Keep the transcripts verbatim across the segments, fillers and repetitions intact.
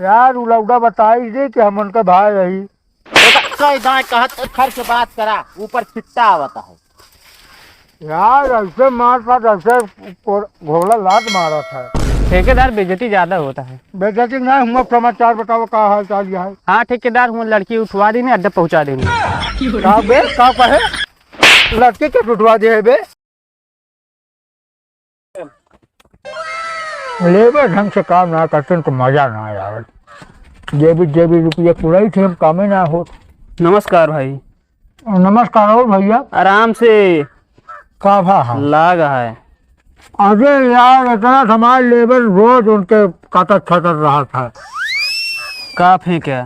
यार, उ लौड़ा बताई दे कि हम उनका भाई रही। बेटा, सही दाएं कहत, खर से बात करा, ऊपर छिट्टा आवता है। यार, ऐसे मार साथ ऐसे को-, घोड़ा लात मारत है। ठेकेदार, बेइज्जती ज्यादा होता है। बेइज्जती ना, हम समाचार बताओ, का हाल चाल है? हाँ ठेकेदार, हम लड़की उठवा देने, अड्डा पहुँचा देने। का बे, का कहे? लड़की के उठवा दे है बे? लेबर ढंग से काम ना करते तो मजा ना आवे। जेबी जेबी रुपया कुड़ाई थे, हम कामे ना हो। नमस्कार भाई। नमस्कार हो भैया। आराम से। का भा है? लाग है। अरे यार, इतना समाज लेबर रोज उनके कतर छतर रहा था। का फेंके?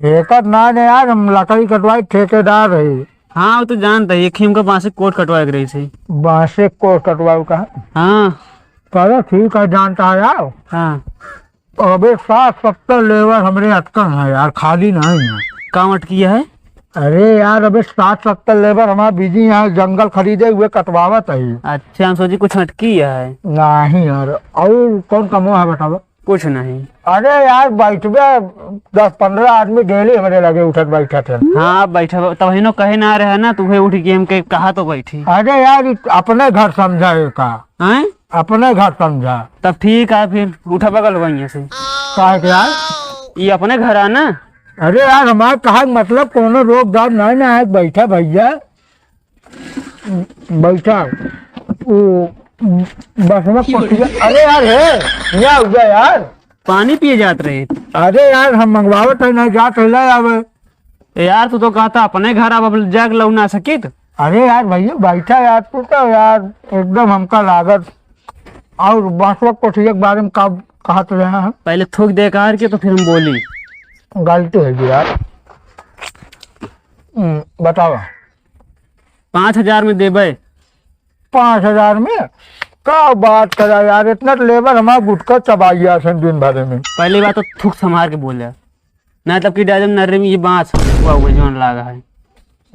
ठेकर ना ने यार, हम लकड़ी कटवाई, ठेकेदार है। हाँ, वो तो जानता है, एक ही हमका बांसे कोट कटवाए के रही थी। बांसे कोट कटवाओ का? हाँ। चलो ठीक है, जानता है यार। हाँ। अबे साठ सत्तर लेबर हमरे अटकन है यार, खाली नहीं है। काम अटकी है? अरे यार, अबे साठ सत्तर लेबर हमारा बिजी यहाँ जंगल खरीदे हुए कटवावत है। अच्छा, हम सोची कुछ अटकी है। नहीं यार, और कौन कमवा है बतावा? कुछ नहीं। अरे यार, बैठबे, दस पन्द्रह आदमी डेली हमरे लगे उठत बैठत है। हाँ, बैठब, तब हिनो कहे ना रहे ना, तुहे उठ के हमके कहा तो बैठी। अरे यार, इ अपने घर समझा है का? हैं? अपने घर समझा। तब ठीक है, फिर उठा बगल वहीं से। काहे के यार? ये अपने घर आ ना। अरे यार, हमार कहा के मतलब कोनो रोक दाब नहीं ना है, बैठा भैया। बैठा। ओ, बस में कोठिया। अरे यार, हे, यहाँ हो गया यार। पानी पिए जात रहे। अरे यार, हम मंगवावत है, नहीं जात है, ले आवे। ए यार, तू तो कहता अपने घर, अब, अब जाके लौट ना सकित। अरे यार, भैया, बैठा यार, तू तो यार, एकदम हमका लागत। और बांसवा कोठिया के बारे में का कहत रहे हैं? पहले थूक दे कार के, तो फिर हम बोली। गलती है जी यार। हम्म, बतावा। पाँच हजार में देबे। पाँच हजार में? का बात करा यार, इतना तो लेबर हमारा गुटखा चबाइया सन दिन भर में। पहली बात तो थूक संभाल के बोले, ना तब की डायदम नर्रे में ये बांस हुआ हुआ जौन लागा है।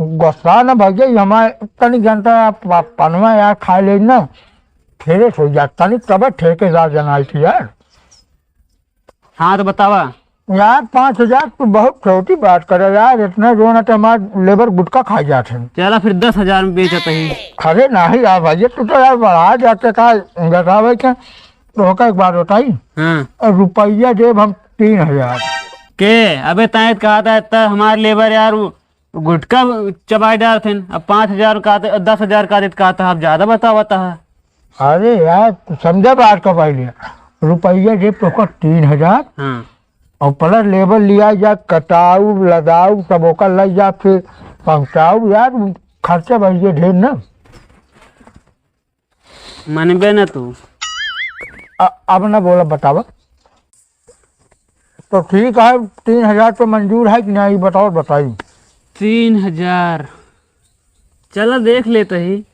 गुस्सा ना भैया, ये हमारे तनी जनता आप, आप पनवा यार खा ले ना, फिर हो जाता नहीं तब ठेकेदार जनाई थी यार। हाँ, तो बतावा। यार, पाँच हजार तो बहुत छोटी बात करे यार, इतना जो ना तो हमार लेबर गुटखा खाई जात है। चला, फिर दस हजार में बेचत ही। अरे नहीं यार भैया, तू तो यार बढ़ा जाते का, घटावे के, तो होका एक बात बताई। हाँ। और रुपया देब हम तीन हजार। के? अबे, तैं तो कहा था, इतना हमार लेबर यार, वो गुटखा चबाई डारत हन, अब पाँच हजार का दे, दस हजार का देत कहत ह, अब ज्यादा बतावत ह। अरे यार, तू समझा बात का पहले, रुपया जेब तो ओकर तीन हजार, हाँ। और प्लस लेबर लिया जा, कटाऊ, लदाऊ, सब ओकर लग जा, फिर पहुँचाऊ यार, खर्चा बढ़िया ढेर ना। मनबे न तू। अ-, अब न बोला, बतावा। तो ठीक है, तीन हजार तो मंजूर है कि नहीं, बताओ, बताई। तीन हजार, चला देख लेते ही।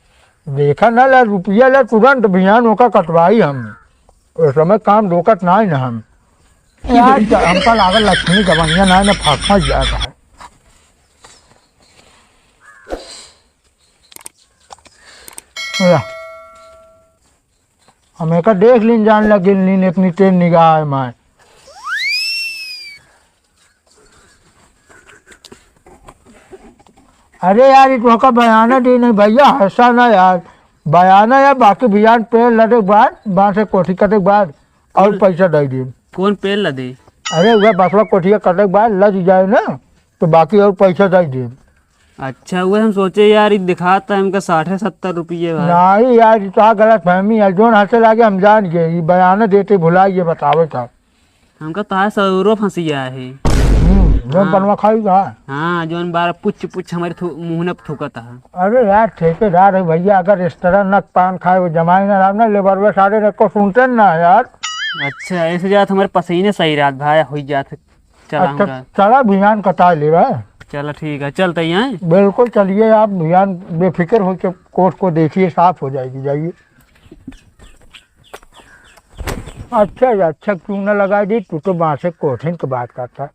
देखा ना ला, रुपया ला तुरंत बिहान ओका कटवाई हम। उस समय काम रोकत नहीं ना हम। यार, हमका लागल लक्ष्मी जवनिया ना, ना फंस जाता है। ला। हम एका देख लीन, जान लग लीन, इतनी तेज निगाह है माय। अरे यार, ये तो का बयाना दी नहीं भैया, हंसा ना यार। बयाना या बाकी बिहान पेड़ लदे के बाद, बांसे कोठी कटे के बाद, और कौन, पैसा दे दी। कौन पेड़ लदे? अरे, वह बसवा कोठिया कटे के बाद लद जाए ना, तो बाकी और पैसा दे दी। अच्छा, वह हम सोचे यार, ई दिखाता है हमका साठे सत्तर रुपये भाई। नहीं यार, ई तो गलत फहमी है। जोन हंसे लागे हम जान गए, ई बयान देते भुला गए, बतावे का। हमका तो है सौरो फंसिया है। हम्म, जोन हाँ। बनवा खाई का? हाँ, जोन बार पुच पुच हमारे थू-, मुंह न थूकता है। अरे यार, ठेकेदार है भैया, अगर इस तरह न पान खाए, वो जमाई ना राम ना, लेबर वे सारे ने को सुनते ना यार। अच्छा, ऐसे जात हमारे पसीने सही रात भाई हुई जात है। चला अच्छा, हमका। चला, भियान कटा ले रहा है। चला, ठीक है, चलते ही हैं। बिल्कुल, चलिए आप भियान बेफिक्र होके कोर्ट को देखिए, साफ हो जाएगी, जाइए। अच्छा, अच्छा, क्यों ना लगा दी, तू तो बांसे कोठिन की बात करता।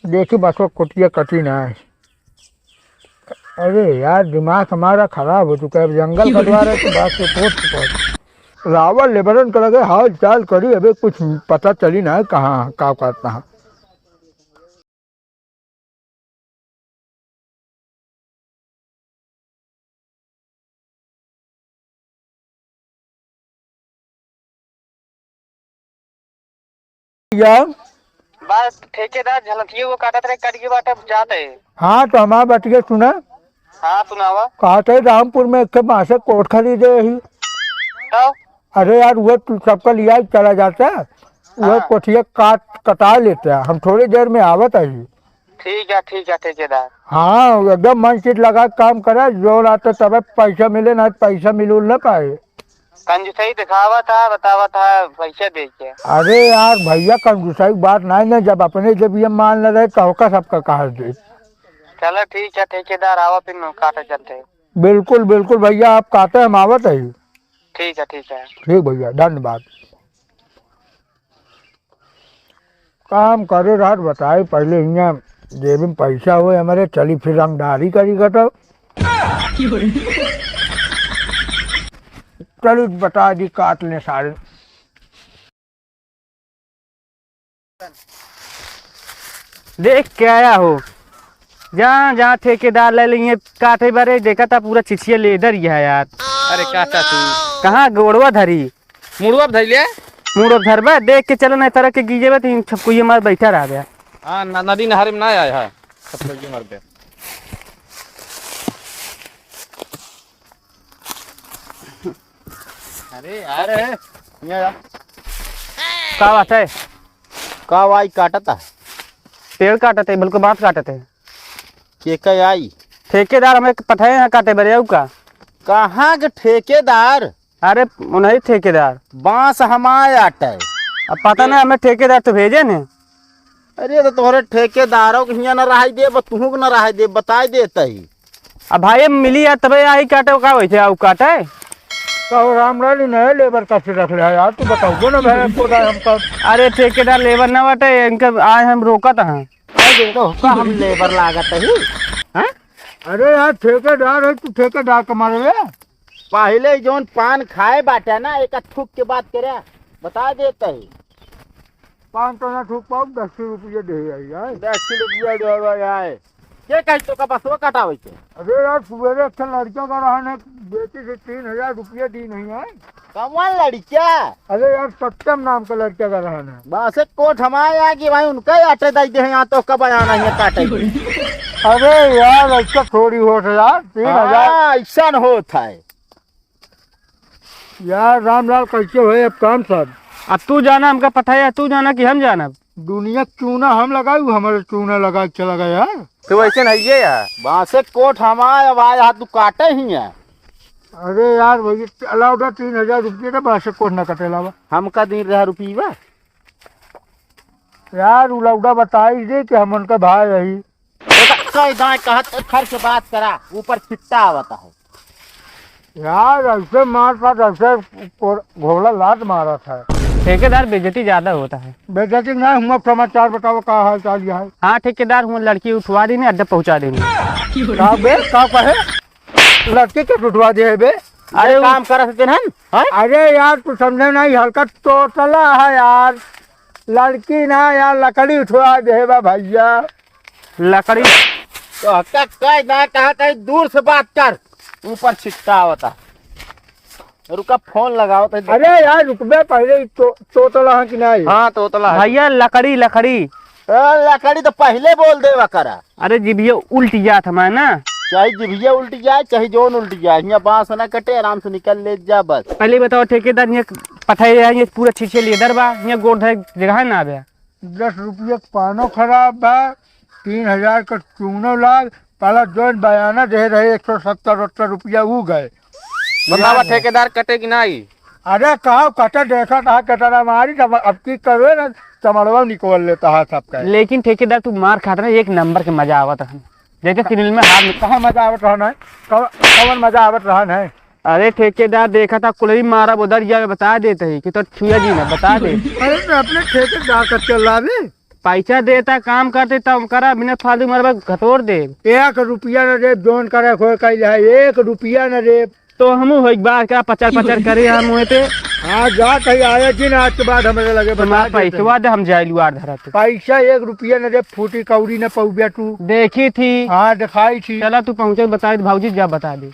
देखी, बस वो कोटिया कटी ना है। अरे यार, दिमाग हमारा खराब हो चुका है। अब जंगल कटवा रहे तो बात तो सोच चुका है। रावल लेबरन के लगे हाल चाल करी, अबे कुछ पता चली ना है कहाँ का करता है। या बस ठेकेदार झलकिए वो काटत रहे, कट के बाटे जात है। हाँ, तो हमार बतिया सुना। हाँ, सुनावा। कहत है रामपुर में एक ठे बांसे कोठ खरीदे ही। तब? अरे यार, वो तू सबका लिया ही चला जाता, वो हाँ। कोठिया काट, कटा लेता। हम थोड़ी देर में आवत है। ठीक है, ठीक है ठेकेदार। हाँ, एकदम मन चित लगा के काम करा, जोर आते तबे पैसा मिले, ना पैसा मिलुल ना पाए। कंजूसई दिखावा था, बतावा था पैसा दे के। अरे यार भैया, कंजूसई बात नहीं ना, जब अपने जब ये मान न रहे तो का सबका कहा दे। चलो ठीक है ठेकेदार, आवा फिर काटे चलते हैं। बिल्कुल बिल्कुल भैया, आप काटे हम आवत है। ठीक है, ठीक है। ठीक भैया, धन्यवाद। काम करे रहत बताए, पहिले हियाँ जेब में पैसा होए हमरे, चली फिर रंगदारी करी कटो। चली बता दी, काट ले सारे। देख के आया हो, जहाँ जहाँ ठेकेदार ले लिए काटे बरे, देखा था पूरा चिचिया लेदर ही है यार। अरे काटा तू। कहाँ गोड़वा धरी? मुड़वा धर ले। मुड़वा धरबा, देख के चलो, नहीं तरह के गीजे बा, तीन छपकुइये मार बैठा रह गया। हाँ, न-, नदी नहर में ना आया है। छपकुइये मार दे। अरे यार, ए, यहाँ आ। का बात है? का वाई काटत है? पेड़ काटत है, बल्कि बांस काटत है। के का आई? ठेकेदार हमें पठाए हैं काटे बरे, आऊ का? कहाँ के ठेकेदार? अरे, उन्हीं ठेकेदार। बांस हमारे आटे। अब पता नहीं, हमें ठेकेदार तो भेजे ने। अरे, तो तोहरे ठेकेदारों के हियाँ न रहाई देब, तुहूँ के न रहाई देब, बताई देत ही। अब भाई, मिली यार, तबे आई काटे, का होई थे, आऊ काटे? का हो रामलाल, ई नया लेबर कब से रख ले है यार, तू बताओ ना भाई, हमको ना, हमका। अरे, ठेकेदार लेबर ना बाटे, इनका आए हम रोकत हैं। अरे, तो का हम लेबर लागत ही? हैं? अरे यार, ठेकेदार है, तू ठेकेदार के मारे बे? पहिले जौन पान खाए बाटे ना, एक थूक के बात करे, बता देत ही। पाँच तो ना थूक पाऊ, दस रुपये दे आई, आए। दस रुपये दे आई, आए। के कही तो का बसवा कटावे के? अरे यार, सुबेरे एक ठे लड़का का रहन है, बेटी से तीन हजार रुपये दी नहीं है। कौन लड़का? अरे यार, सत्यम नाम का लड़का का रहन है। बस एक कोठ हमारे यहाँ की भाई, उनका ही आटे दाई दे हैं, यहाँ तो कब आना है काटे के। अरे यार, ऐसा थोड़ी होत है यार, तीन हजार। हाँ, ऐसा न होत है। यार रामलाल, कैसे होए अब काम सब? अब तू जाना हमका पठाया, तू जाना कि हम जानब? दुनिया के चूना हम लगाई, वो हमारे चूना लगा के चला गया यार। तो वैसे नहीं है यार। बांसे कोठ हमारे, अब आए हाथ तू काटे ही है। अरे यार भैया, अलाउडा तीन हजार रुपये का बांसे कोठ ना कटे लावा। हमका दिन रहा रुपया। यार, उ लौडा बताई दे कि हम उनका भाई रही। देखा, कह दाएं कहत खर से बात करा, ऊपर छिट्टा आवता है। यार, ऐसे मारता, जैसे को-, घोड़ा लात मारत है। ठेकेदार, बेइज्जती ज्यादा होता है। बेइज्जती ना, हुआ समाचार बताओ, का हाल चाल है? हाँ, ठेकेदार, हुआ लड़की उठवा देने, अड्डा पहुँचा देने। का बे, का कहे? लड़की के उठवा दे बे? अरे, अरे, काम करत हन, हैं? अरे यार, तू समझे नहीं, हल्का तोतला है यार। लड़की ना यार, लकड़ी उठवा दे बा भैया। लकड़ी? तो हक्का कह ना, कहा कहीं दूर से बात कर, ऊपर छिट्टा आवता। रुका, फोन लगाओ तो। अरे यार, रुकबे पहले, तो, तोतला है कि नहीं? हाँ, तोतला है। भैया, लकड़ी, लकड़ी। ए, लकड़ी तो पहले बोल देवा करा। अरे, जिभिया उल्ट जात हमार ना। चाहे जिभिया उल्ट जाए, चाहे जौन उल्ट जाए, हियाँ बाँस ना कटे, आराम से निकल ले जा बस। पहले बताओ ठेकेदार, हियाँ पठाए है, ये पूरा छीछे लेदर बा, हियाँ गोड़ धरे जगह ना आवे। दस रुपया के पानो खराब बा, तीन हजार का चूनो लाग, पहला जौन बयाना दे रहे एक सौ सत्तर वत्तर रुपया ऊ गए। बतावा, ठेकेदार कटे कि नाई? अरे कहाँ कटे, देखा था केतना मारी, तब अब की करवे ना, चमड़वा निकोल लेता है सबका। लेकिन ठेकेदार, तू मार खात ना, एक नंबर के मजा आवत रहन, जैसे सीरियल में हार। कहाँ मजा आवत रहन है? कब-, कवन मजा आवत रहन है? अरे ठेकेदार, देखा था कुलरी मारा उधर जाके बता देते ही कि तो छुआ जी ना बता दे। अरे तो अपने ठेकेदार का चल रहा बे। पैसा देता, काम करते, तब करा, बिना फालतू मरबा घतोर दे। एक रुपया न दे, जौन करे खोए कइले है, एक रुपया न दे। तो हमहू हो एक बार का पचर पचर करे हम हुए पे। हाँ, जा कहीं आया जी ना, आज के बाद हमरे लगे तो बता देते। पैसवा दे, हम जाइलू आर धरा तू। पैसा एक रुपया न दे, फूटी कौड़ी न पौबिया तू। देखी थी। हाँ, दिखाई थी। चला तू पहुँचे, बताई दे भौजी, जा बता दे।